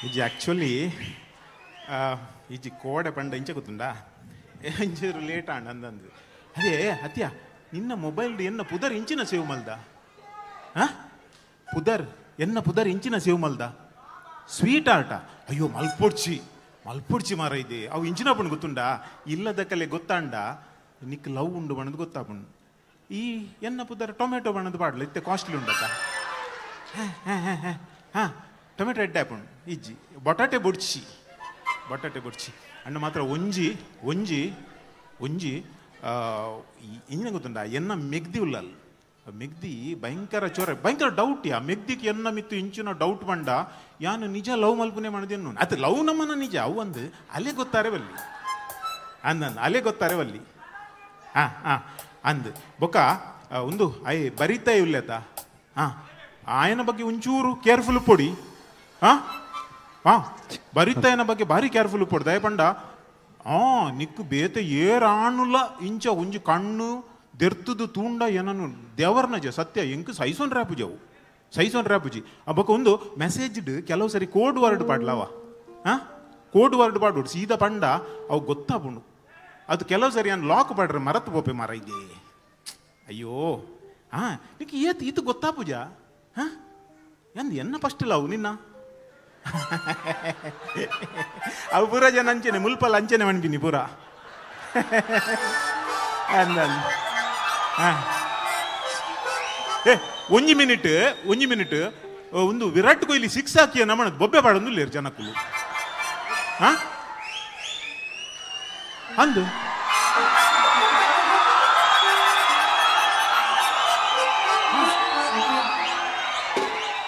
ಇಜ್ಜಿ ಆ್ಯಕ್ಚುಲಿ ಇಜ್ಜಿ ಕೋಡೆ ಪಂಡ ಇಂಚೆ ಗೊತ್ತುಂಡಾ ಇಂಚೂರು ಲೇಟ್ ಆಂಡ್ ಅಂದಂದು. ಅದೇ ಅತ್ಯ ನಿನ್ನ ಮೊಬೈಲ್ ಎನ್ನ ಪುದರ್ ಇಂಚಿನ ಸೇವ್ ಮಲ್ದ? ಹಾಂ ಪುದರ್ ಎನ್ನ ಪುದರ್ ಇಂಚಿನ ಸೇವ್ ಮಲ್ದ? ಸ್ವೀಟ್ ಆರ್ಟ ಅಯ್ಯೋ ಮಲ್ಪೊಡ್ಚಿ ಮಲ್ಪೊಡ್ಚಿ ಮಾರ ಇದೆ ಅವು ಇಂಚಿನ ಪಣ್ಣು ಗೊತ್ತುಂಡಾ? ಇಲ್ಲದ ಕಲೆ ಗೊತ್ತಾಂಡ ನಿಕ್ ಲವ್ ಉಂಡು ಬಣ್ಣದು ಗೊತ್ತಾಪುಂಡು. ಈ ಎನ್ನ ಪುದರ್ ಟೊಮೆಟೊ ಬಣ್ಣದ ಪಾಡ್ಲ ಇತ್ತೆ ಕಾಸ್ಟ್ಲಿ ಉಂಡತ್ತ. ಹಾಂ ಹಾಂ ಹಾಂ ಹಾಂ ಟೊಮೆಟೊ ಎಡ್ಡೆ ಆಪುಂಡು ಇಜ್ಜಿ ಬಟಾಟೆ ಬೊಡ್ಚಿ ಬಟಾಟೆ ಬೊಡ್ಚಿ ಅಣ್ಣ ಮಾತ್ರ ಒಂಜಿ ಒಂಜಿ ಒಂಜಿ ಇಂಜಿನ ಗೊತ್ತುಂಡ ಎನ್ನ ಮೆಗ್ದಿ ಉಲ್ಲಲ್ ಮೆಗ್ದಿ ಭಯಂಕರ ಚೋರ ಭಯಂಕರ ಡೌಟ್ ಯಾ ಮೆಗ್ದಿಗೆ ಎನ್ನ ಮಿತ್ತು ಇಂಚಿನ ಡೌಟ್ ಬಂಡ ಯಾನು ನಿಜ ಲವ್ ಮಲ್ಪುನೆ ಮಾಡಿದೆನ್ನು ಅದು ಲವ್ ನಮ್ಮನ ನಿಜ ಅವು ಒಂದು ಅಲ್ಲೇ ಗೊತ್ತಾರೆ ಬಲ್ಲಿ ಅಂದ ಅಲ್ಲೇ ಗೊತ್ತಾರೆ ಬಲ್ಲಿ ಹಾಂ ಹಾಂ ಅಂದ್ ಬೊಕ್ಕ ಒಂದು I ಬರಿತಾ ಇಲ್ಲತ ಹಾಂ ಆಯನ ಬಗ್ಗೆ ಒಂಚೂರು ಕೇರ್ಫುಲ್ ಪೊಡಿ ಹಾಂ ಹಾಂ ಬರಿತಾಯನ ಬಗ್ಗೆ ಭಾರಿ ಕೇರ್ಫುಲ್ ಪೊಡಿ ದಯಪಂಡ ಹಾಂ ನಿಕ್ಕು ಬೇತೆ ಏರಾಣುಲ ಇಂಚ ಒಂಜಿ ಕಣ್ಣು ದೆರ್ತದು ತೂಂಡ ಏನನು ದೇವರ್ನಜ ಸತ್ಯ ಎಂಕ್ ಸೈಸೋನ್ ರ್ಯಾಪುಜಿ ಅವು ಸೈಸೋನ್ ರ್ಯಾಪುಜಿ ಆ ಬೊಕ್ಕ ಒಂದು ಮೆಸೇಜ್ಡ್ ಕೆಲವು ಸರಿ ಕೋಡ್ ವರ್ಡ್ ಪಾಡ್ಲವ ಹಾಂ ಕೋಡ್ ವರ್ಡ್ ಪಾಡು ಸೀದಾ ಪಂಡ ಅವು ಗೊತ್ತಾಪುಂಡು ಅದು ಕೆಲವು ಸರಿ ನಾನು ಲಾಕ್ ಪಾಡ್ರೆ ಮರತ್ ಪೋಪೆ ಮರ ಇದೆ ಅಯ್ಯೋ ಹಾಂ ನಿಕ್ ಏತ್ ಇದು ಗೊತ್ತಾಪುಜ ಹಾಂ ಎಂದ ಎನ್ನ ಫಸ್ಟ್ ಲವ್ ನಿನ್ನ ಅವು ಪೂರ ಜನ ಅಂಚೆನೆ ಮುಲ್ಪಲ್ ಅಂಚೆನೆ ಮಣ್ಬಿನಿ ಪೂರ ಅಂದ ಹಾಂ ಏ ಒಂಜಿ ಮಿನಿಟ್ ಒಂಜಿ ಮಿನಿಟ್ ಒಂದು ವಿರಾಟ್ ಕೊಹ್ಲಿ ಸಿಕ್ಸ್ ಹಾಕಿಯ ನಮ್ಮನ ಬೊಬ್ಬೆ ಪಾಡೊಂದು ಇಲ್ಲೇರು ಜನಕ್ಕೂ ಹಾಂ ಅಂದು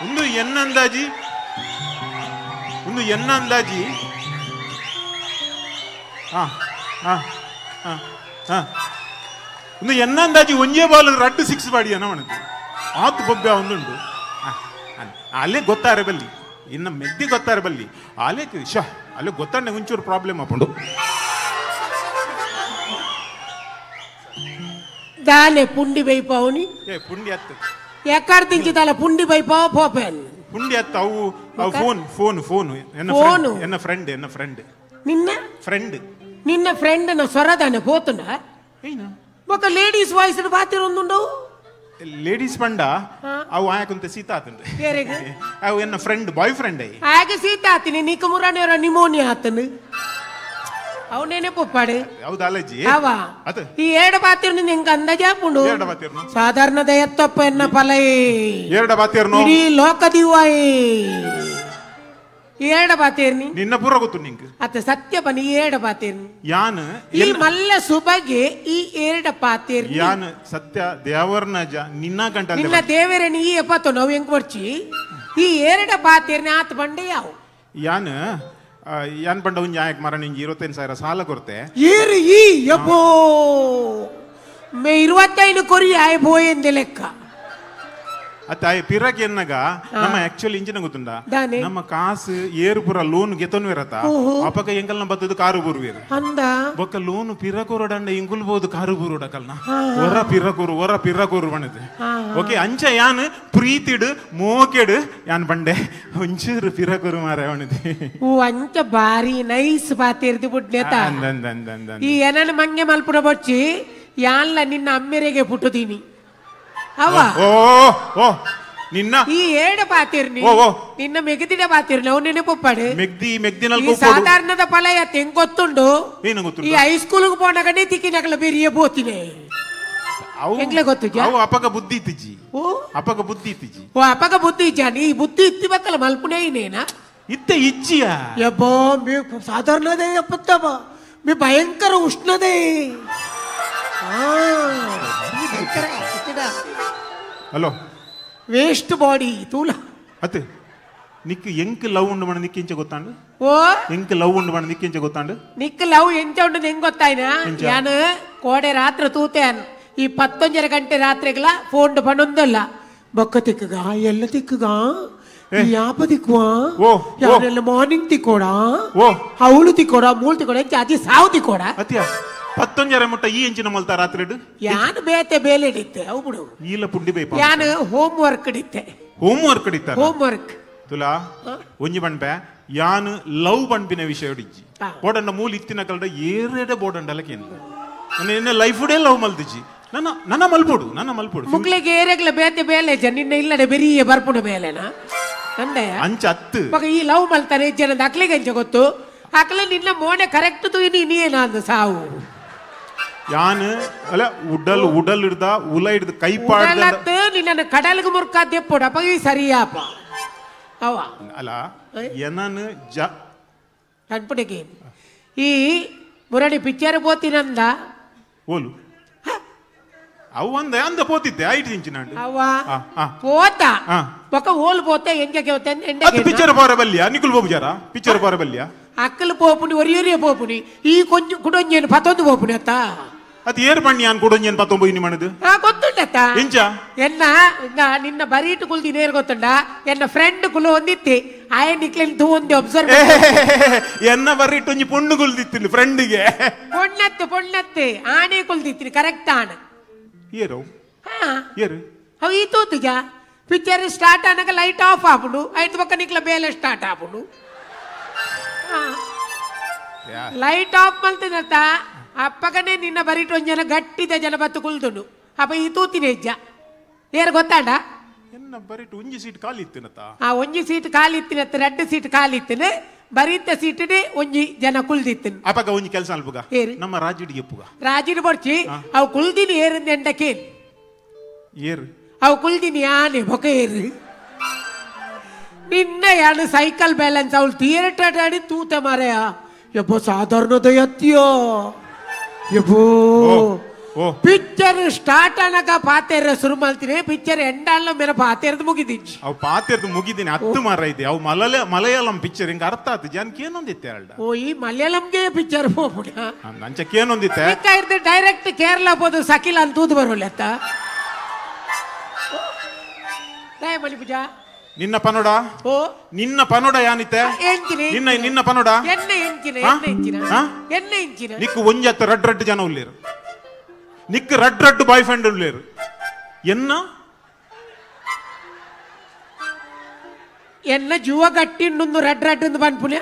ಒಂದು ಎನ್ನ ಅಂದಾಜಿ ಒಂದು ಎನ್ನ ಅಂದಾಜಿ ಹಾಂ ಹಾಂ ಹಾಂ ಹಾಂ ಒಂದು ಎನ್ನ ಅಂದಾಜಿ ಒಂಜೇ ಬಾಲ್ ರಡ್ಡು ಸಿಕ್ಸ್ ಬಾಡಿಯ ನಮ್ಮನದು ಆತು ಬೊಬ್ಬೆ ಒಂದುಂಡು ಅಲ್ಲೇ ಗೊತ್ತಾರೆ ಬಲ್ಲಿ ಇನ್ನು ಮೆದ್ದಿ ಗೊತ್ತಾರೆ ಬಲ್ಲಿ ಅಲ್ಲೇ ಶಾ ಅಲ್ಲೇ ಗೊತ್ತಾಂಡೆ ಒಂಚೂರು ಪ್ರಾಬ್ಲಮ್ ಆಪುಂಡು ದಾನೆ ಪುಂಡಿ ಬೈಪಾవుని ಏ ಪುಂಡಿ ಅತ್ತು ಎಕ್ಕಡ ದಿಂಚಿದಾಲ ಪುಂಡಿ ಬೈಪಾವ ಪೋಪೆನ್ ಪುಂಡಿ ಅತ್ತು ಅವು ಅವು phone phone phone ಎನ್ನ ಫೋನು. ಎನ್ನ ಫ್ರೆಂಡ್ ಎನ್ನ ಫ್ರೆಂಡ್ ನಿನ್ನ ಫ್ರೆಂಡ್ ನಿನ್ನ ಫ್ರೆಂಡ್ ನ ಸೊರದಾನೆ ಪೋತುಂಡ ಏನ ఒక ಲೇಡೀಸ್ ವಾಯ್ಸ್ ಬಾತಿರೊಂದುಂಡವು ಲೇಡೀಸ್ ಪಂಡ ಅವು ಆಯಕುಂತೆ ಸೀತಾ ಆತುಂಡು ಏರೆಗ್ ಅವು ಎನ್ನ friend boy friend I ಆಗ ಸೀತ ಆತಿನಿ ನೀಕು ಮುರಾನೇರ ನಿಮೋನಿಯಾ ಆತನು ಅವನೇನೆ ಪೊಪ್ಪಾಡು ಹೌದು ಅಲಜಿ ಅವ ಅದು ಈ ಏಡ ಬಾತಿರ್ನ ನಿಂಗೆ ಅಂದಾಜಾಪುಂಡು ಏಡ ಬಾತಿರ್ನು ಸಾಧಾರಣದ ಎತ್ತಪ್ಪ ಎನ್ನ ಪಲೈ ಏಡ ಬಾತಿರ್ನು ಇಡೀ ಲೋಕ ದಿವಾಯಿ ಏಡ ಬಾತಿರ್ನಿ ನಿನ್ನ ಪೂರ ಗೊತ್ತು ನಿಂಗೆ ಅತ್ತ ಸತ್ಯ ಬನ್ನಿ ಏಡ ಬಾತಿರ್ನಿ ಯಾನ್ ಈ ಮಲ್ಲ ಸುಬಗೆ ಈ ಏಡ ಪಾತಿರ್ನಿ ಯಾನ್ ಸತ್ಯ ದೇವರ್ನ ಜ ನಿನ್ನ ಗಂಟ ನಿನ್ನ ದೇವರని ಈ ಎಪ್ಪತ್ತು ನಾವು ಹೆಂಗ್ ಬರ್ಚಿ ಈ ಏರಡ ಪಾತಿರ್ನಿ ಆತ ಬಂಡೆ ಯಾವ ಯಾನ್ ಯಾನ್ ಪಂಡ ಒಂಜಿ ಆಯಕ್ ಮರ ನಿಂಗೆ 25,000 ಸಾಲ ಕೊರ್ತೆ ಏರು ಈ ಯಬ್ಬೋ ಮೇ 25 ಕೊರಿ ಆಯ್ ಪೋಯೆಂದೆ ಲೆಕ್ಕ ಅತ್ತ ಆಯ್ ಪಿರಕ್ ಎನ್ನಗ ನಮ್ಮ ಆಕ್ಚುಲಿ ಇಂಜಿನ ಗೊತ್ತುಂಡ ನಮ್ಮ ಕಾಸು ಏರು ಪೂರ ಲೋನ್ ಗೆತೊನ್ವಿರತ ಅಪಕ ಎಂಕಲ್ನ ಬತ್ತದು ಕಾರು ಬೂರ್ವೀರು ಅಂದ ಬೊಕ್ಕ ಲೋನ್ ಪಿರಕೋರಡಂಡ ಇಂಗುಲ್ಬೋದು ಕಾರು ಬೂರುಡಕಲ್ನ ಒರ ಪಿರಕೋರು ಒರ ಪಿರಕೋರು ಬಣದು ಓಕೆ ಅಂಚ ಯಾನ್ ಪ್ರೀತಿಡು ಮೋಕೆಡು ಯಾನ್ ಬಂಡೆ ಒಂಚೂರು ಪಿರಕೋರು ಮಾರ ಬಣದು ಓ ಅಂಚ ಬಾರಿ ನೈಸ್ ಬಾತಿರ್ದು ಬುಡ್ನೇತ ಈ ಏನನ ಮಂಗೆ ಮಲ್ಪುಡ ಬೊಚ್ಚಿ ಯಾನ್ಲ ನಿನ್ನ ಅಮ್ಮೆರೆಗೆ ಪುಟ್ಟುದೀನಿ ಅವ ಓ ಓ ನಿನ್ನ ಈ ಏಡ ಬಾತಿರ್ನಿ ನಿನ್ನ ಮೆಗದಿಡ ಬಾತಿರ್ನಿ ಅವು ನೆನಪೊಪ್ಪಾಡು ಮೆಗ್ದಿ ಮೆಗ್ದಿನಲ್ಲಿ ಈ ಸಾಧಾರಣದ ಫಲ ಹೆಂಗ್ ಗೊತ್ತುಂಡು ಏನು ಗೊತ್ತು ಈ ಹೈಸ್ಕೂಲ್ಗೆ ಪೋನಗನೆ ತಿಕ್ಕಿನಕಲ ಬೆರಿಯ ಬೋತಿನೆ ಎಂಗ್ಲೆ ಗೊತ್ತು ಅವು ಅಪಗ ಬುದ್ಧಿ ಇತ್ತಿಜಿ ಓ ಅಪಗ ಬುದ್ಧಿ ಇತ್ತಿಜಿ ಓ ಅಪಗ ಬುದ್ಧಿ ಇಜ್ಜಾನಿ ಈ ಬುದ್ಧಿ ಇತ್ತಿ ಬಕ್ಕಲ ಮಲ್ಪುನೇ ಇನ್ನೇನಾ ಇತ್ತೆ ಇಜ್ಜಿಯ ಯಬ್ಬೋ ಮೇ ಸಾಧಾರಣದೇ ಎಪ್ಪತ್ತವ ಮೇ ಭಯಂಕರ ಉಷ್ಣದೇ hello waste body ತೂಲ ಅತ್ತೆ ನಿಕ್ ಎಂಕ್ ಲವ್ ಉಂಡು ಮಣ ನಿಕ್ ಇಂಚ ಗೊತ್ತಾಂಡು ಓ ಎಂಕ್ ಲವ್ ಉಂಡು ಮಣ ನಿಕ್ ಇಂಚ ಗೊತ್ತಾಂಡು ನಿಕ್ ಲವ್ ಎಂಚ ಉಂಡು ಹೆಂಗ್ ಗೊತ್ತಾಯ್ನ ಯಾನು ಕೋಡೆ ರಾತ್ರಿ ತೂತೆ ಈ 10:30 ಗಂಟೆ ರಾತ್ರಿಗಳ ಫೋನ್ ಪಣೊಂದಲ್ಲ ಬೊಕ್ಕ ತಿಕ್ಕಗ ಎಲ್ಲ ತಿಕ್ಕಗ ಯಾಪ ತಿಕ್ಕುವ ಯಾರೆಲ್ಲ ಮಾರ್ನಿಂಗ್ ತಿಕ್ಕೋಡ ಅವಳು ತಿಕ್ಕೋಡ ಮೂಳು ತಿಕ್ಕೋಡ ಅತಿ ಸಾವು ತಿಕ್ಕೋಡ ಅತ್ಯ 10:30 ಮುಟ್ಟ ಈ ಎಂಚಿನ ಮಲ್ತ ರಾತ್ರಿ ಯಾನು ಬೇತೆ ಬೇಲೆ ಹಿಡಿತೆ ಅವು ಬಿಡು ಈಲ ಪುಂಡಿ ಬೇಪ ಯಾನು ಹೋಮ್ ವರ್ಕ್ ಹಿಡಿತೆ ಹೋಮ್ ವರ್ಕ್ ಹಿಡಿತ ಹೋಮ್ ವರ್ಕ್ ತುಲಾ ಒಂಜಿ ಪನ್ಪೆ ಯಾನ್ ಲವ್ ಪನ್ಪಿನ ವಿಷಯ ಇಜ್ಜಿ ಬೋಡಂಡ ಮೂಲ ಇತ್ತಿನ ಕಲ್ಡ ಏರೆಡೆ ಬೋಡಂಡಲ ಕೇಂದ್ರ ನನ್ನ ಲೈಫ್ ಡೇ ಲವ್ ಮಲ್ತಿಜಿ ನನ್ನ ನನ್ನ ಮಲ್ಪೋಡು ನನ್ನ ಮಲ್ಪೋಡು ಮುಕ್ಲೆಗೆ ಏರೆಗ್ಲ ಬೇತೆ ಬೇಲೆ ಜ ನಿನ್ನ ಇಲ್ಲಡೆ ಬೆರಿಯೇ ಬರ್ಪುಣ ಬೇಲೆನಾ ಅಂದಯ ಅಂಚ ಅತ್ತು ಮಗ ಈ ಲವ್ ಮಲ್ತಾನೆ ಜನದ ಅಕ್ಲಿಗೆ ಅಂಚ ಗೊತ್ತು ಅಕ್ಲೆ ನಿನ್ನ ಮೋನೆ ಕರೆಕ್ಟ್ ತೂಯಿನಿ ನೀನೇನ ಸಾವು ಯಾನ್ ಅಲ್ಲ ಉಡಲ್ ಉಡಲ್ ಹಿಡ್ದ ಉಲ ಹಿಡ್ದು ಕೈ ಪಾಡ್ದ ನಿನ್ನ ಕಡಲ್ಗೆ ಮುರ್ಕ ದೆಪ್ಪೋಡು ಅಪ್ಪ ಈ ಸರಿಯಾಪ ಅವ ಅಲ್ಲ ಏನನ್ ಜ ಕಣ್ಪುಡಿಗೆ ಈ ಮುರಡಿ ಪಿಕ್ಚರ್ ಪೋತಿನಂದ ಓಲು ಅವು ಅಂದ ಅಂದ ಪೋತಿದ್ದೆ ಐಟ್ ಇಂಚಿನ ಅವ ಪೋತ ಬೊಕ ಓಲ್ ಪೋತೆ ಎಂಜ ಕೇವತೆ ಅದು ಪಿಕ್ಚರ್ ಪೋರ ಬಲ್ಲಿಯ ನಿಕುಲ್ ಬೋಬುಜಾರ ಪಿಕ್ಚರ್ ಪೋರ ಬಲ್ಲಿಯ ಅಕ್ಕಲು ಪೋಪುನಿ ಒರಿಯೊರಿಯ ಪೋಪುನಿ ಈ ಕೊಂಚ ಕುಡೊಂಜೇನು ಪತ್ತೊಂದು ಪೋಪುನಿ ಅತ್ತ ಅದು ಏರ್ ಪಣ್ಣಿ ಯಾನ್ ಕುಡೊಂಜೇನು ಪತ್ತೊಂಬು ಇನಿ ಮಣದು ಹಾ ಗೊತ್ತುಂಡತ್ತ ಎಂಚ ಎನ್ನ ನಿನ್ನ ಬರೀಟು ಕುಲ್ದಿ ನೇರ್ ಗೊತ್ತುಂಡ ಎನ್ನ ಫ್ರೆಂಡ್ ಕುಲು ಒಂದಿತ್ತಿ ಆಯ ನಿಕ್ಲೆನ್ ತೂ ಒಂದಿ ಅಬ್ಸರ್ವ್ ಎನ್ನ ಬರೀಟು ಒಂಜಿ ಪೊಣ್ಣು ಕುಲ್ದಿತ್ತಿನಿ ಫ್ರೆಂಡಿಗೆ ಪೊಣ್ಣತ್ತು ಪೊಣ್ಣತ್ತೆ ಆನೆ ಕುಲ್ದಿತ್ತೀನಿ ಕರೆಕ್ಟ್ ಆಣ ಏರು ಏರು ಅವು ಈ ತೂತುಜ ಪಿಕ್ಚರ್ ಸ್ಟಾರ್ಟ್ ಆನಾಗ ಲೈಟ್ ಆಫ್ ಆಪುಂಡು ಐದು ಪಕ್ಕ ನಿಕ್ಲ ಬೇಲೆ ಸ್ಟಾರ್ಟ್ ಆಪುಂಡು ಲೈಟ್ ಆಫ್ ಮಲ್ತಿನತ್ತ ಅಪ್ಪಗನೇ ನಿನ್ನ ಬರೀಟು ಒಂದ್ ಜನ ಗಟ್ಟಿದ ಜನ ಬತ್ತು ಕುಲ್ದುಂಡು ಅಪ್ಪ ಈ ತೂತಿನ ಹೆಜ್ಜ ಏರು ಗೊತ್ತಾಂಡ ಎನ್ನ ಬರೀಟು ಒಂಜಿ ಸೀಟ್ ಖಾಲಿ ಇತ್ತಿನತ್ತ ಆ ಒಂಜಿ ಸೀಟ್ ಖಾಲಿ ಇತ್ತಿನತ್ತ ಎರಡು ಸೀಟ್ ಖಾಲಿ ಇತ್ತಿನ ಬರೀತ ಸೀಟ್ ಒಂಜಿ ಜನ ಕುಲ್ದಿತ್ತಿನ ಅಪ್ಪಗ ಒಂಜಿ ಕೆಲಸ ಅಲ್ಪುಗ ನಮ್ಮ ರಾಜಿಡಿಗೆ ಎಪ್ಪುಗ ರಾಜಿಡ್ ಬೊಡ್ಚಿ ಅವು ಕುಲ್ದಿನಿ ಏರಿಂದ ಎಂಡಕೇನ್ ಏರು ಅವು ಕುಲ್ದಿನಿ ಆನೆ ಬೊಕ ಏರು ನಿನ್ನ ಯಾನು ಸೈಕಲ್ ಬ್ಯಾಲೆನ್ಸ್ ಅವಳು ಥಿಯೇಟರ್ ಆಡಿ ತೂತೆ ಮಾರೆಯ ಯಬ್ಬೋ ಸಾಧಾರಣದ ಎತ್ತಿಯೋ ಯಬ್ಬೋ ಪಿಕ್ಚರ್ ಸ್ಟಾರ್ಟ್ ಅನಕ ಪಾತೇರ ಶುರು ಮಾಡ್ತೀನಿ ಪಿಕ್ಚರ್ ಎಂಡ್ ಅಲ್ಲ ಮೇಲೆ ಪಾತೇರ್ದು ಮುಗಿದಿಜ್ಜಿ ಅವು ಪಾತೇರ್ದು ಮುಗಿದೀನಿ ಹತ್ತು ಮಾರ ಇದೆ ಅವು ಮಲಯಾಳಂ ಪಿಕ್ಚರ್ ಹಿಂಗ ಅರ್ಥ ಆತು ಜನಕ್ಕೆ ಏನೊಂದಿತ್ತೆ ಅಲ್ಡ ಓ ಈ ಮಲಯಾಳಂಗೆ ಪಿಕ್ಚರ್ ಹೋಗ್ಬಿಡ ಅಂಚಕ್ಕೆ ಏನೊಂದಿತ್ತೆ ಡೈರೆಕ್ಟ್ ಕೇರಳ ಹೋದು ಸಕಿಲ ಅಂತ ತೂದು ಬರೋಲ್ಲ ಅತ್ತ ಮಲಿಪೂಜಾ ನಿನ್ನ ಪನೋಡ ಓ ನಿನ್ನ ಪನೋಡ ಯಾನಿತ್ತೆ ನಿನ್ನ ನಿನ್ನ ಪನೋಡ ಎಣ್ಣೆ ಇಂಚಿನ ಎಣ್ಣೆ ಇಂಚಿನ ಎಣ್ಣೆ ಇಂಚಿನ ನಿಕ್ಕು ಒಂಜತ್ತ ರಡ್ ರಡ್ ಜನ ಉಳ್ಳೇರು ನಿಕ್ ರಡ್ ರಡ್ ಬಾಯ್ ಫ್ರೆಂಡ್ ಉಳ್ಳೇರು ಎನ್ನ ಎನ್ನ ಜೀವ ಗಟ್ಟಿ ಇನ್ನೊಂದು ರಡ್ ರಡ್ ಒಂದು ಪನ್ಪುನ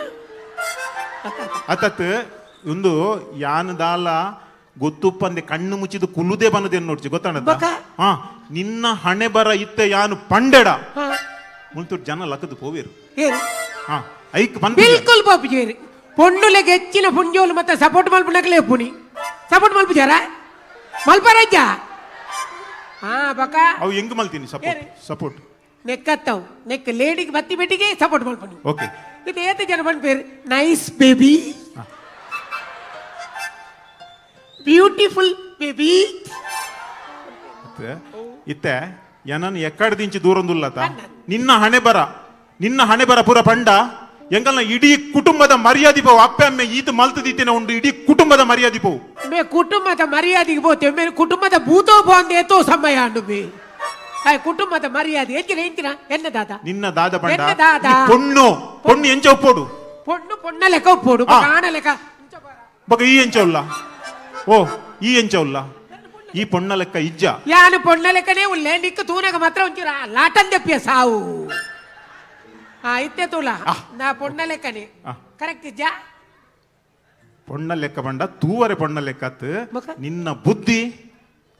ಅತ್ತತ್ ಒಂದು ಯಾನ್ ದಾಲ ಗೊತ್ತುಪ್ಪಂದೆ ಕಣ್ಣು ಮುಚ್ಚಿದು ಕುಲ್ಲುದೇ ಬನ್ನದೇನು ನೋಡ್ಚಿ ಗೊತ್ತಾಣದ ಹಾ ನಿನ್ನ ಹಣೆ ಬರ ಇತ್ತೆ ಯಾನು ಪಂಡೆಡ ಮುಲ್ತೂರು ಜನ ಲಕ್ಕದು ಪೋವೇರು ಹಾ ಐಕ್ ಬಂದ ಬಿಲ್ಕುಲ್ ಬಾಪುಜೇರಿ ಪೊಣ್ಣುಲೆಗೆ ಹೆಚ್ಚಿನ ಪುಂಜೋಲು ಮತ್ತೆ ಸಪೋರ್ಟ್ ಮಲ್ಪುನಕಲೇ ಪುನಿ ಸಪೋರ್ಟ್ ಮಲ್ಪುಜಾರ ಮಲ್ಪರಜ್ಜ ಹಾ ಬಕ ಅವು ಹೆಂಗ್ ಮಲ್ತೀನಿ ಸಪೋರ್ಟ್ ಸಪೋರ್ಟ್ ನೆಕ್ಕತ್ತವು ನೆಕ್ ಲೇಡಿಗೆ ಬತ್ತಿ ಬೆಟ್ಟಿಗೆ ಸಪೋರ್ಟ್ ಮಲ್ಪುನಿ ಓಕೆ ಇದು ಏತ ಜನ ಪನ್ಪೇರು nice baby beautiful baby ಇತ್ತೆ ಏನನ್ನು ಎಕ್ಕಡದಿಂಚಿ ದೂರಂದುಲ್ಲತ ನಿನ್ನ ಹಣೆ ಬರ ನಿನ್ನ ಹಣೆ ಬರ ಪೂರ ಪಂಡ ಎಂಗಲ್ನ ಇಡೀ ಕುಟುಂಬದ ಮರ್ಯಾದೆ ಪೋವು ಅಪ್ಪೆ ಅಮ್ಮೆ ಈತ ಮಲ್ತದಿತ್ತೇನೆ ಉಂಡು ಇಡೀ ಕುಟುಂಬದ ಮರ್ಯಾದೆ ಪೋವು ಮೇ ಕುಟುಂಬದ ಮರ್ಯಾದೆಗೆ ಪೋತೆ ಮೇ ಕುಟುಂಬದ ಭೂತೋ ಬಂದು ಏತೋ ಸಮಯ ಅಂಡು ಬಿ ಕುಟುಂಬದ ಮರ್ಯಾದೆ ಎಂಚಿನ ಎಂಚಿನ ಎನ್ನ ದಾದ ನಿನ್ನ ದಾದ ಪಂಡ ಪೊಣ್ಣು ಪೊಣ್ಣು ಎಂಚ ಒಪ್ಪೋಡು ಪೊಣ್ಣು ಪೊಣ್ಣ ಲೆಕ್ಕ ಒಪ್ಪೋಡು ಕಾಣ ಲೆಕ್ಕ ಬಗ ಈ ಎಂಚ ಉಲ್ಲ ಓ ಈ ಎಂಚ ಉಲ್ಲ ಈ ಪೊಣ್ಣ ಲೆಕ್ಕ ಇಜ್ಜ ಯಾನು ಪೊಣ್ಣ ಲೆಕ್ಕನೇ ಉಲ್ಲೆ ನಿಕ್ಕ ತೂನಗ ಮಾತ್ರ ಒಂಚೂರು ಲಾಟನ್ ದೆಪ್ಪಿಯ ಸಾವು ಹಾ ಇತ್ತೆ ತೂಲ ನಾ ಪೊಣ್ಣ ಲೆಕ್ಕನೇ ಕರೆಕ್ಟ್ ಇಜ್ಜ ಪೊಣ್ಣ ಲೆಕ್ಕ ಬಂಡ ತೂವರೆ ಪೊಣ್ಣ ಲೆಕ್ಕತ್ ನಿನ್ನ ಬುದ್ಧಿ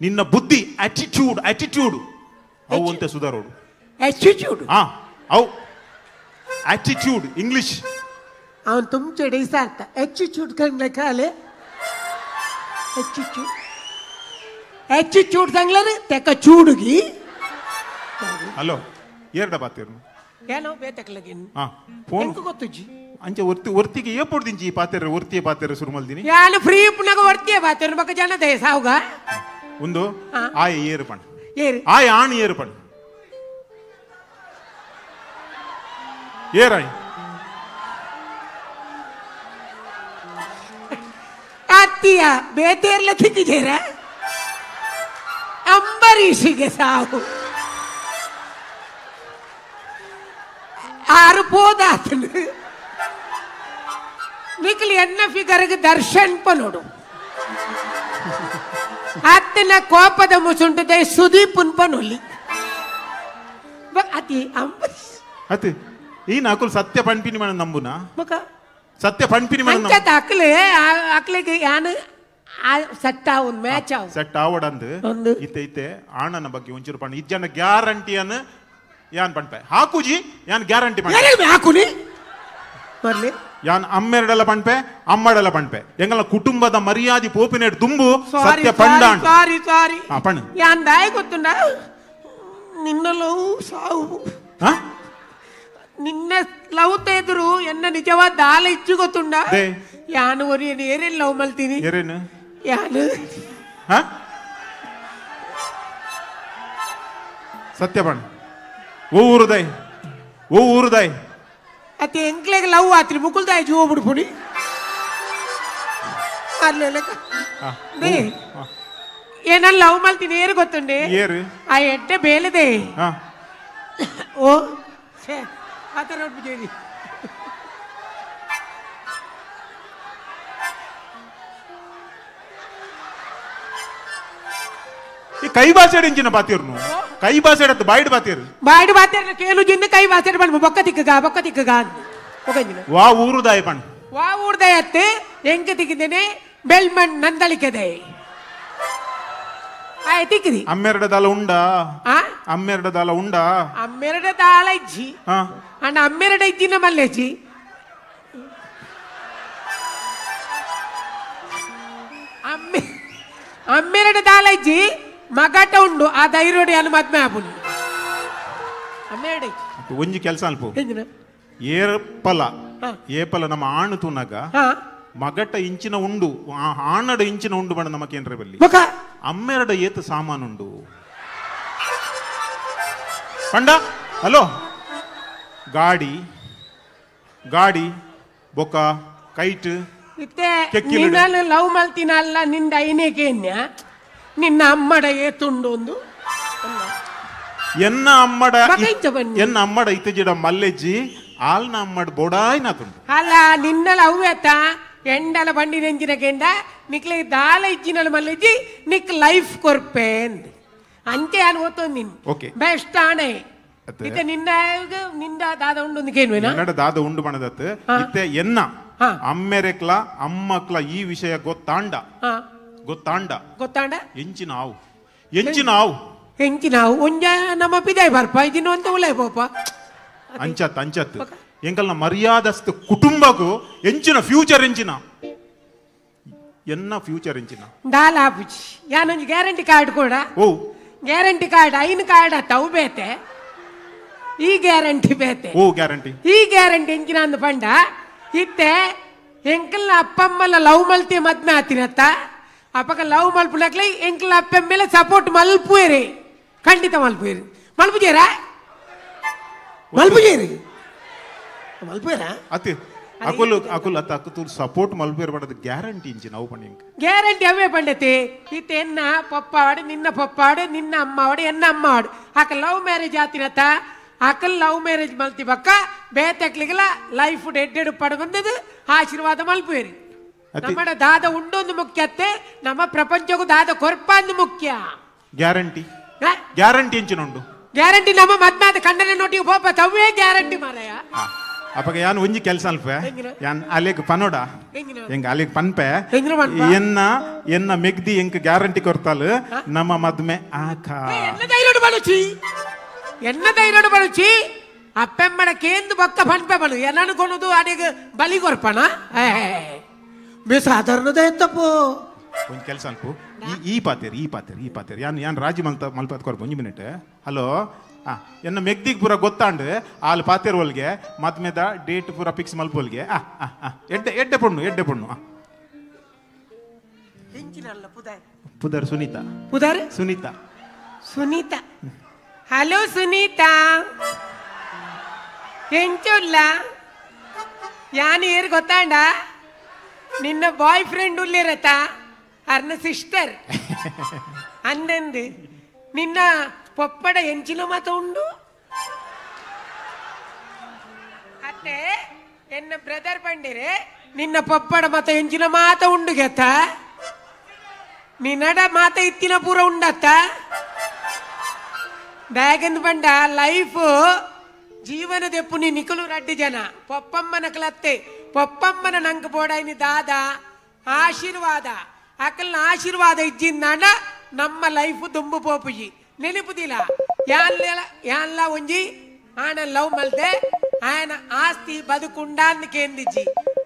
ನಿನ್ನ ಬುದ್ಧಿ ಆಟಿಟ್ಯೂಡ್ ಆಟಿಟ್ಯೂಡ್ ಅವು ಅಂತೆ ಸುಧಾರೋಡು ಆಟಿಟ್ಯೂಡ್ ಹಾ ಅವು ಆಟಿಟ್ಯೂಡ್ ಇಂಗ್ಲಿಷ್ ಅವನು ತುಂಬ ಅರ್ಥ ಆಟಿಟ್ಯೂಡ್ ಕಂಡ್ಲೆ ಕಾಲೆ ಆಟಿಟ್ಯೂಡ್ ಆಟಿಟ್ಯೂಡ್ ತಂಗ್ಲರ್ ತೆಕ ಚೂಡುಗಿ ಹಲೋ ಏರ್ಡ ಪಾತೇರು ಏನೋ ಬೇತಕ್ಲಗಿನ್ ಹಾ ಫೋನ್ ಗೊತ್ತುಜಿ ಅಂಚೆ ಒರ್ತಿ ಒರ್ತಿಗೆ ಏಪೊಡ್ದಿಂಚಿ ಈ ಪಾತೇರ ಒರ್ತಿಯ ಪಾತೇರ ಶುರು ಮಲ್ದಿನಿ ಯಾನು ಫ್ರೀ ಪುನಗ ಒರ್ತಿಯ ಪಾತೇರು ಬಕ ಜನ ದಯ ಸಾವುಗ ಒಂದು ಆಯ ಏರು ಪಣ್ ಏರು ಆಯ ಆಣ್ ಏರು ಪಣ್ ಏರಾಯ್ ಅತ್ತಿಯ ಬೇತೇರ್ಲ ತಿಕ್ಕಿಜೇರ ಅಂಬರೀಷಿಗೆ ಸಾವು ಆರು ಪೋದಾತನು ನಿಕ್ಲಿ ಎನ್ನ ಫಿಗರ್ಗೆ ದರ್ಶನ್ ಪನೋಡು ಅತ್ತನ ಕೋಪದ ಮುಸುಂಟದೆ ಸುದೀಪುನ್ ಪನೊಲ್ಲಿ ಅತಿ ಅಂಬರೀಷ್ ಅತಿ ಈ ನಾಕುಲ್ ಸತ್ಯ ಪಣ್ಪಿನಿ ಮನ ನಂಬುನಾ ಸತ್ಯ ಪಣ್ಪಿನಿ ಮನ ಅಂಚ ಅಕ್ಲೆ ಅಕ್ಲೆಗೆ ಯಾನು ಸೆಟ್ ಆವು ಮ್ಯಾಚ್ ಆವು ಸೆಟ್ ಆವಡಂದು ಇತ್ತೆ ಇತ್ತೆ ಆಣನ ಬಗ್ಗೆ ಒಂಚೂರು ಪಣ್ಣ ಇಜ್ಜನ ಗ್ಯಾರಂಟಿಯನ್ನು ಯಾನ್ ಪಣ್ಪೆ ಹಾಕುಜಿ ಯಾನ್ ಗ್ಯಾರಂಟಿ ಪಣ್ಪೆ ಹಾಕುನಿ ಬರ್ಲಿ ಯಾನ್ ಅಮ್ಮೆರಡಲ ಪಣ್ಪೆ ಅಮ್ಮಡಲ ಪಣ್ಪೆ ಎಂಗಲ ಕುಟುಂಬದ ಮರ್ಯಾದೆ ಪೋಪಿನೆಟ್ ದುಂಬು ಸತ್ಯ ಪಂಡಾಂಡ್ ಸಾರಿ ಸಾರಿ ಆ ಪಣ್ಣ ಯಾನ್ ದಾಯ ಗೊತ್ತುಂಡ ನಿನ್ನ ಲವ್ ಸಾವು ಹಾ ನಿನ್ನ ಲವ್ ತೇದ್ರು ಎನ್ನ ನಿಜವಾದ ದಾಲ ಇಚ್ಚು ಗೊತ್ತುಂಡ ಯಾನು ಒರಿ ಏರೇನು ಲವ್ ಮಲ್ತೀನಿ ಏರೇನು ಯಾನು ಹಾ ಸತ್ಯ ಪಣ್ಣ ಓ ಊರುದೈ ಓ ಊರುದೈ ಅತ್ತೆ ಎಂಕ್ಲೆಗ್ ಲವ್ ಆತ್ರಿ ಮುಕುಲ್ದಾಯ ಜೀವ ಬಿಡ್ಪುನಿ ಏನಲ್ಲ ಲವ್ ಮಲ್ತೀನಿ ಏರು ಗೊತ್ತುಂಡೆ ಏರು ಆ ಎಡ್ಡೆ ಬೇಲದೆ ಓ ಆತರ ಹೇಳಿ ಈ ಕೈ ಭಾಷೆ ಇಂಚಿನ ಬಾತಿರ್ನು ಕೈ ಭಾಷೆ ಬಾಯ್ಡ್ ಬಾತಿರು ಬಾಯ್ಡ್ ಬಾತಿರ್ ಕೇಳು ಜಿಂದ ಕೈ ಭಾಷೆ ಬಣ್ಣ ಬೊಕ್ಕ ತಿಕ್ಕಗ ಬೊಕ್ಕ ತಿಕ್ಕಗ ವಾ ಊರುದಾಯ ಪಣ್ ವಾ ಊರ್ದಾಯ ಅತ್ತೆ ಎಂಕ ತಿಕ್ಕಿದ್ದೇನೆ ಬೆಲ್ಮಣ್ ನಂದಳಿಕದೆ ಆಯ್ ತಿಕ್ಕಿದಿ ಅಮ್ಮೆರಡ ದಾಲ ಉಂಡಾ ಅಮ್ಮೆರಡ ದಾಲ ಉಂಡಾ ಅಮ್ಮೆರಡ ದಾಲ ಇಜ್ಜಿ ಅಣ್ಣ ಅಮ್ಮೆರಡ ಇಜ್ಜಿನ ಮಲ್ಲೆಜ್ಜಿ ಅಮ್ಮೆ ಅಮ್ಮೆರಡ ದಾಲ ಇಜ್ಜಿ ಮಗಟ ಉಂಡು ಆ ಧೈರ್ಯೋಡಿ ಅನ್ನು ಮದ್ಮೆ ಆಪುನಿ ಅಮ್ಮೆರಡ ಒಂಜಿ ಕೆಲಸ ಅಲ್ಪ ಏಪಲ ಏಪಲ ನಮ್ಮ ಆಣು ತೂನಾಗ ಮಗಟ ಇಂಚಿನ ಉಂಡು ಆಣಡ ಇಂಚಿನ ಉಂಡು ಬಣ್ಣ ನಮಕೇನ್ರ ಬಲ್ಲಿ ಅಮ್ಮೆರಡ ಏತ ಸಾಮಾನುಂಡು ಪಂಡ ಹಲೋ ಗಾಡಿ ಗಾಡಿ ಬೊಕ್ಕ ಕೈಟ್ ಇತ್ತೆ ಲವ್ ಮಲ್ತಿನಲ್ಲ ನಿಂದ ಐನೇಕೇನ್ಯ ನಿನ್ನ ಅಮ್ಮಡ ಏತುಂಡು ಒಂದು ಎನ್ನ ಅಮ್ಮಡ ಎನ್ನ ಅಮ್ಮಡ ಇತ್ತಜಿಡ ಮಲ್ಲೆಜ್ಜಿ ಆಲ್ನ ಅಮ್ಮಡ ಬೋಡಾಯ್ನ ತುಂಡು ಅಲ್ಲ ನಿನ್ನ ಲವ್ ಆತ ಎಂಡಲ ಬಂಡಿ ನೆಂಜಿನ ಕೆಂಡ ನಿಕ್ಲೆ ದಾಲ ಇಜ್ಜಿನಲ ಮಲ್ಲೆಜ್ಜಿ ನಿಕ್ ಲೈಫ್ ಕೊರ್ಪೆ ಅಂಚೆ ಅನ್ ಓತೋ ನಿನ್ ಓಕೆ ಬೆಸ್ಟ್ ಆಣೆ ಇತ್ತೆ ನಿನ್ನ ನಿಂದ ದಾದ ಉಂಡು ಕೇನ್ವೇನಾ ಎನ್ನಡ ದಾದ ಉಂಡು ಬಣದತ್ ಇತ್ತೆ ಎನ್ನ ಅಮ್ಮೆರೆಕ್ಲ ಅಮ್ಮಕ್ಲ ಈ ವಿಷಯ ಗೊತ್ತಾಂಡ ಗೊತ್ತಾಂಡ ಗೊತ್ತಾಂಡ ಎಂಚಿನ ಆವು ಎಂಚಿನ ಆವು ಎಂಚಿನ ಆವು ಒಂಜ ನಮ್ಮ ಪಿದಾಯ್ ಬರ್ಪ ಇದಿನ ಅಂತ ಉಲೈ ಪೋಪ ಅಂಚತ್ ಅಂಚತ್ ಎಂಕಲ್ನ ಮರ್ಯಾದಸ್ತ ಕುಟುಂಬಕ್ಕೂ ಎಂಚಿನ ಫ್ಯೂಚರ್ ಎಂಚಿನ ಎನ್ನ ಫ್ಯೂಚರ್ ಎಂಚಿನ ದಾಲ ಆಪುಜಿ ಯಾನೊಂಜಿ ಗ್ಯಾರಂಟಿ ಕಾರ್ಡ್ ಕೂಡ ಓ ಗ್ಯಾರಂಟಿ ಕಾರ್ಡ್ ಐನ್ ಕಾರ್ಡ್ ಅತ್ತ ಅವು ಬೇತೆ ಈ ಗ್ಯಾರಂಟಿ ಬೇತೆ ಓ ಗ್ಯಾರಂಟಿ ಈ ಗ್ಯಾರಂಟಿ ಎಂಚಿನ ಅಂದ್ ಪಂಡ ಇತ್ತೆ ಎಂಕಲ್ನ ಅಪ್ಪಮ್ಮಲ ಲವ್ ಮಲ್ತಿ ಮದ್ಮೆ ಆತಿನತ್ತ ಅಪ್ಪಕ ಲವ್ ಮಲ್ಪುನಕ್ಲೆ ಎಂಕಲ್ನ ಅಪ್ಪಮ್ಮೇಲೆ ಸಪೋರ್ಟ್ ಮಲ್ಪುವೇರಿ ಖಂಡಿತ ಮಲ್ಪುವೇರಿ ಮಲ್ಪುಜೇರಾ ಮಲ್ಪುಜೇರಿ ಮಲ್ಪುವೇರಾ ಅತಿ ಅಕುಲ್ ಅಕುಲ್ ಅತ್ತ ಅಕುಲ್ ಸಪೋರ್ಟ್ ಮಲ್ಪುವೇರ್ ಬಡದ ಗ್ಯಾರಂಟಿ ಇಂಚಿನ ಅವು ಪಂಡ ಗ್ಯಾರಂಟಿ ಅವೇ ಪಂಡತಿ ಇತ್ತೆ ಎನ್ನ ಪಪ್ಪಾಡು ನಿನ್ನ ಪಪ್ಪಾಡು ನಿನ್ನ ಅಮ್ಮವಾಡು ಎನ್ನ ಅಮ್ಮವಾಡು ಆಕ love marriage ಆತಿನತ್ತ Akal love marriage ಮಲ್ತಿ ಬಕ್ಕ ಬೇತಕ್ಲಿಗೆಲ್ಲ ಲೈಫ್ ಎಡ್ಡೆಡು ಪಡ ಬಂದದ್ದು ಆಶೀರ್ವಾದ ಮಲ್ಪುವೇರಿ ನಮ್ಮಡ ದಾದ ಉಂಡೊಂದು ಮುಖ್ಯತ್ತೆ ನಮ್ಮ ಪ್ರಪಂಚಕ್ಕೂ ದಾದ ಕೊರ್ಪ ಅಂದು ಮುಖ್ಯ ಗ್ಯಾರಂಟಿ ಗ್ಯಾರಂಟಿ ಎಂಚಿನ ಉಂಡು ಗ್ಯಾರಂಟಿ ನಮ್ಮ ಮದ್ಮಾದ ಕಣ್ಣನ ನೋಟಿಗೆ ಪೋಪ ತವ್ವೇ ಗ್ಯಾರಂಟಿ ಮಾರಾಯ ಅಪ್ಪಗ ಯಾನ್ ಒಂಜಿ ಕೆಲಸ ಅಲ್ಪ ಯಾನ್ ಅಲೆಗ್ ಪನೋಡ ಎಂಗ ಅಲೆಗ್ ಪನ್ಪೆ ಎನ್ನ ಎನ್ನ ಮೆಗ್ದಿ ಎಂಕ್ ಗ್ಯಾರಂಟಿ ಕೊರ್ತಾಲ್ ನಮ್ಮ ಮದ್ಮೆ ಆಕ ಎನ್ನ ಧೈರ್ಯಡು ಬಳುಚಿ ಎನ್ನ ಧೈರ್ಯಡು ಬಳುಚಿ ಅಪ್ಪೆಮ್ಮಡ ಕೇಂದು ಬೊಕ್ಕ ಪನ್ಪೆ ಬಳು ಎನ್ನನು ಕೊನದು ಅಡೆಗ್ ಬಲಿ ಕೊರ್ಪಣ ಬೇ ಸಾಧಾರಣದ ಎತ್ತಪ್ಪು ಒಂಜಿ ಕೆಲಸ ಅಲ್ಪ ಈ ಪಾತೇರಿ ಈ ಪಾತೇರಿ ಈ ಪಾತೇರಿ ಯಾನ್ ಯಾನ್ ರಾಜಿ ಮಲ್ತ ಮಲ್ಪಾತ್ ಕೊರ್ಪ ಒಂಜಿ ಮಿನಿಟ್ ಹಲೋ ಆ ಎನ್ನ ಮೆಗ್ದಿಗ್ ಪೂರ ಗೊತ್ತಾಂಡ್ ಆಲ್ ಪಾತೇರ್ ಒಲ್ಗೆ ಮದ್ಮೆದ ಡೇಟ್ ಪೂರ ಫಿಕ್ಸ್ ಮಲ್ಪೊಲ್ಗೆ ಆ ಆ ಎಡ್ಡೆ ಎಡ್ಡೆ ಪೊಣ್ಣು ಎಡ್ಡೆ ಪೊಣ್ಣು ಪುದರ್ ಸುನೀತಾ ಪುದರ್ ಸುನೀತಾ ಸುನೀತಾ ಹಲೋ ಸುನೀತಾ ಎಂಚುಲ್ಲ ಯಾನ್ ಏರ್ ಗೊತ್ತಾಂಡ ನಿನ್ನ ಬಾಯ್ ಫ್ರೆಂಡ್ ಉಲ್ಲಿರತ್ತ ಅರ್ನ ಸಿಸ್ಟರ್ ಅಂದಂದು ನಿನ್ನ ಪೊಪ್ಪಡ ಎಂಚಿನ ಮಾತ ಉಂಡು ಅತ್ತೆ ಎನ್ನ ಬ್ರದರ್ ಬಂಡಿರೆ ನಿನ್ನ ಪೊಪ್ಪಡ ಮತ ಎಂಚಿನ ಮಾತ ಉಂಡು ಗೆತ್ತ ನಿನ್ನಡ ಮಾತ ಇತ್ತಿನ ಪೂರ ಉಂಡತ್ತ ಬ್ಯಾಗಂದು ಬಂಡ ಲೈಫ್ ಜೀವನದ ಪುನಿ ನಿಕಲು ರಡ್ಡಿ ಜನ ಪೊಪ್ಪಮ್ಮನ ಕಲತ್ತೆ ಪೊಪ್ಪಮ್ಮನ ನಂಗೆ ಬೋಡಾಯಿನಿ ದಾದ ಆಶೀರ್ವಾದ ಅಕಲ್ನ ಆಶೀರ್ವಾದ ಇಜ್ಜಿಂದಾಂಡ ನಮ್ಮ ಲೈಫ್ ದುಂಬು ಪೋಪುಜಿ ನೆನಪುದಿಲ್ಲ ಯಾನ್ಲ ಒಂಜಿ ಆನ ಲವ್ ಮಲ್ತೆ ఆయన ಆಸ್ತಿ ಬದುಕುಂಡಾಂದು ಕೇಂದಿಜ್ಜಿ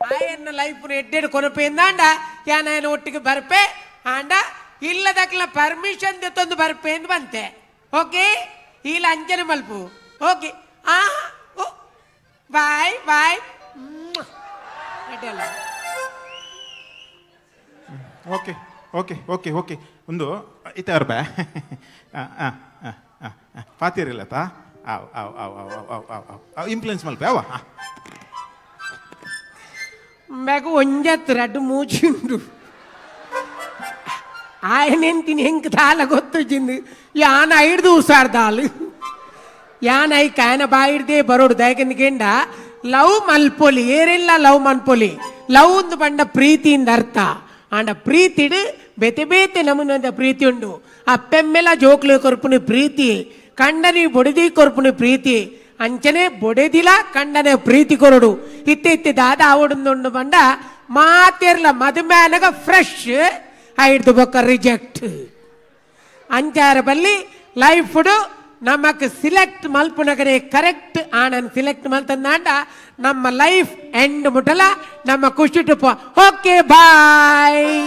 ಆಯನ್ನ ಲೈಫ್ ಎಡ್ಡೆಡ್ ಕೊನಪೇಂದಾಂಡ ಯಾನ್ ఆయన ಒಟ್ಟಿಗೆ ಬರ್ಪೆ ಆಂಡ ಇಲ್ಲದಕ್ಲ ಪರ್ಮಿಷನ್ ದೆತ್ತೊಂದು ಬರ್ಪೇಂದು ಬಂತೆ ಓಕೆ ಇಲ್ಲ ಅಂಜನೆ ಮಲ್ಪು ಓಕೆ ಆ ಓ ಬಾಯ್ ಬಾಯ್ ಅಡ್ಡಲ್ಲ ಓಕೆ ಓಕೆ ಓಕೆ ಓಕೆ ಒಂದು ಇತ್ತೆ ಬಾ ಪಾತಿರಿಲ್ಲತಾ ಆವ್ ಆವ್ ಆವ್ ಆವ್ ಆವ್ ಆವ್ ಆವ್ ಆವ್ ಇಂಪ್ಲುಯೆನ್ಸ್ ಮಲ್ಪೆ ಅವ ಬ್ಯಾಗು ಒಂಜತ್ತು ರಡ್ಡು ಮೂಚಿಂಡು ఆయనంతిని ఎంక తాళ ಗೊತ್ತುಜಿಂದು ಯಾನ ಐಡ್ದು ಉಸಾರ್ದಾಳು ಯಾನ ಐಕ ఆయన ಬಾಯಿಡ್ದೆ ಬರೋಡು ದಯಕೆಂದ ಲವ್ ಮಲ್ಪೊಲಿ ಏರೆಲ್ಲ ಲವ್ ಮನ್ಪೊಲಿ ಲವ್ ಒಂದು ಬಂಡ ಪ್ರೀತಿಯಿಂದ ಅರ್ಥ ಆಂಡ ಪ್ರೀತಿಡು ಬೇತೆ ಬೇತೆ ನಮೂನದ ಪ್ರೀತಿ ಉಂಡು ಅಪ್ಪೆಮ್ಮೆಲ ಜೋಕ್ಲು ಕೊರ್ಪುನಿ ಪ್ರೀತಿ ಕಂಡನಿ ಬೊಡೆದಿ ಕೊರ್ಪುನಿ ಪ್ರೀತಿ ಅಂಚನೆ ಬೊಡೆದಿಲ ಕಂಡನೆ ಪ್ರೀತಿ ಕೊರಡು ಇತ್ತೆ ಇತ್ತೆ ದಾದ ಆವಡುಂದುಂಡು ಬಂಡ ಮಾತೆರ್ಲ ಮದುಮೇನಗ ಫ್ರೆಶ್ ಐಡ್ದು ಬೊಕ್ಕ ರಿಜೆಕ್ಟ್ ಅಂಚಾರ ಬಲ್ಲಿ ಲೈಫ್ ನಮಕ್ ಸಿಲೆಕ್ಟ್ ಮಲ್ಪುನಗರೆ ಕರೆಕ್ಟ್ ಆನನ್ ಸಿಲೆಕ್ಟ್ ಮಲ್ತಂದಾಂಡ ನಮ್ಮ ಲೈಫ್ ಎಂಡ್ ಮುಟಲ ನಮ್ಮ ಖುಷಿ ಟುಪ್ಪ. Okay bye.